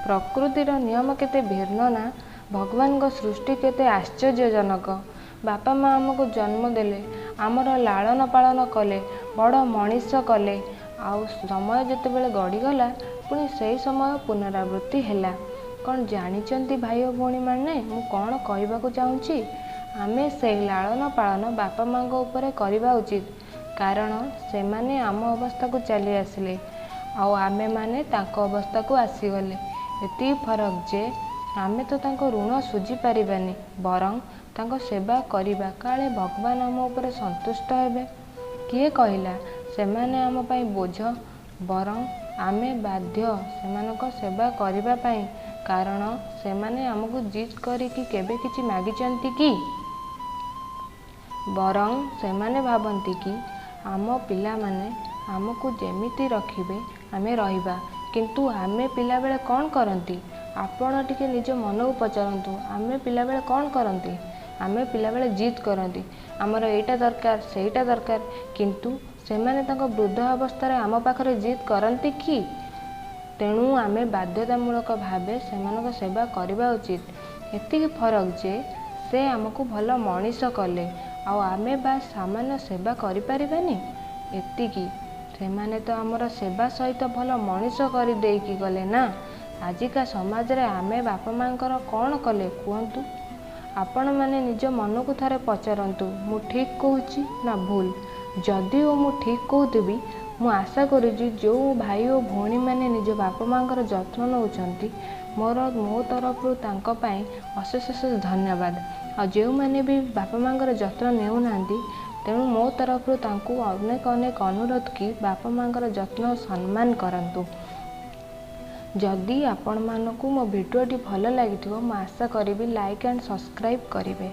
ପ୍ରକୃତିର ନିୟମ କେତେ ଭିନ୍ନ ନା? ଭଗବାନଙ୍କ ସୃଷ୍ଟି କେତେ ଆଶ୍ଚର୍ଯ୍ୟଜନକ। ବାପା ମା ଆମକୁ ଜନ୍ମ ଦେଲେ, ଆମର ଲାଳନ ପାଳନ କଲେ, ବଡ଼ ମଣିଷ କଲେ, ଆଉ ସମୟ ଯେତେବେଳେ ଗଡ଼ିଗଲା ପୁଣି ସେଇ ସମୟ ପୁନରାବୃତ୍ତି ହେଲା। କ'ଣ ଜାଣିଛନ୍ତି ଭାଇ ଓ ଭଉଣୀମାନେ, ମୁଁ କ'ଣ କହିବାକୁ ଚାହୁଁଛି? ଆମେ ସେଇ ଲାଳନ ପାଳନ ବାପା ମାଆଙ୍କ ଉପରେ କରିବା ଉଚିତ, କାରଣ ସେମାନେ ଆମ ଅବସ୍ଥାକୁ ଚାଲି ଆସିଲେ ଆଉ ଆମେମାନେ ତାଙ୍କ ଅବସ୍ଥାକୁ ଆସିଗଲେ। ଏତିକି ଫରକ ଯେ ଆମେ ତ ତାଙ୍କ ଋଣ ଶୁଝି ପାରିବାନି, ବରଂ ତାଙ୍କ ସେବା କରିବା, କାଳେ ଭଗବାନ ଆମ ଉପରେ ସନ୍ତୁଷ୍ଟ ହେବେ। କିଏ କହିଲା ସେମାନେ ଆମ ପାଇଁ ବୋଝ? ବରଂ ଆମେ ବାଧ୍ୟ ସେମାନଙ୍କ ସେବା କରିବା ପାଇଁ, କାରଣ ସେମାନେ ଆମକୁ ଜିଦ୍ କରିକି କେବେ କିଛି ମାଗିଛନ୍ତି କି? ବରଂ ସେମାନେ ଭାବନ୍ତି କି ଆମ ପିଲାମାନେ ଆମକୁ ଯେମିତି ରଖିବେ ଆମେ ରହିବା। କିନ୍ତୁ ଆମେ ପିଲାବେଳେ କ'ଣ କରନ୍ତି? ଆପଣ ଟିକେ ନିଜ ମନକୁ ପଚାରନ୍ତୁ, ଆମେ ପିଲାବେଳେ କ'ଣ କରନ୍ତି? ଆମେ ପିଲାବେଳେ ଜିଦ୍ କରନ୍ତି, ଆମର ଏଇଟା ଦରକାର, ସେଇଟା ଦରକାର। କିନ୍ତୁ ସେମାନେ ତାଙ୍କ ବୃଦ୍ଧ ଅବସ୍ଥାରେ ଆମ ପାଖରେ ଜିଦ୍ କରନ୍ତି କି? ତେଣୁ ଆମେ ବାଧ୍ୟତାମୂଳକ ଭାବେ ସେମାନଙ୍କ ସେବା କରିବା ଉଚିତ। ଏତିକି ଫରକ ଯେ ସେ ଆମକୁ ଭଲ ମଣିଷ କଲେ, ଆଉ ଆମେ ବା ସାମାନ୍ୟ ସେବା କରିପାରିବାନି? ଏତିକି। ସେମାନେ ତ ଆମର ସେବା ସହିତ ଭଲ ମଣିଷ କରିଦେଇକି ଗଲେ ନା। ଆଜିକା ସମାଜରେ ଆମେ ବାପା ମାଆଙ୍କର କ'ଣ କଲେ କୁହନ୍ତୁ? ଆପଣମାନେ ନିଜ ମନକୁ ଥରେ ପଚାରନ୍ତୁ, ମୁଁ ଠିକ୍ କହୁଛି ନା ଭୁଲ? ଯଦିଓ ମୁଁ ଠିକ୍ କହୁଥିବି, ମୁଁ ଆଶା କରୁଛି ଯେଉଁ ଭାଇ ଓ ଭଉଣୀମାନେ ନିଜ ବାପା ମାଆଙ୍କର ଯତ୍ନ ନେଉଛନ୍ତି, ମୋର ମୋ ତରଫରୁ ତାଙ୍କ ପାଇଁ ଅଶେଷ ଅଶେଷ ଧନ୍ୟବାଦ। ଆଉ ଯେଉଁମାନେ ବି ବାପା ମାଆଙ୍କର ଯତ୍ନ ନେଉନାହାନ୍ତି, ତେଣୁ ମୋ ତରଫରୁ ତାଙ୍କୁ ଅନେକ ଅନେକ ଅନୁରୋଧ କି ବାପା ମାଆଙ୍କର ଯତ୍ନ ସମ୍ମାନ କରନ୍ତୁ। ଯଦି ଆପଣମାନଙ୍କୁ ମୋ ଭିଡ଼ିଓଟି ଭଲ ଲାଗିଥିବ, ମୁଁ ଆଶା କରିବି ଲାଇକ୍ ଆଣ୍ଡ ସବସ୍କ୍ରାଇବ୍ କରିବେ।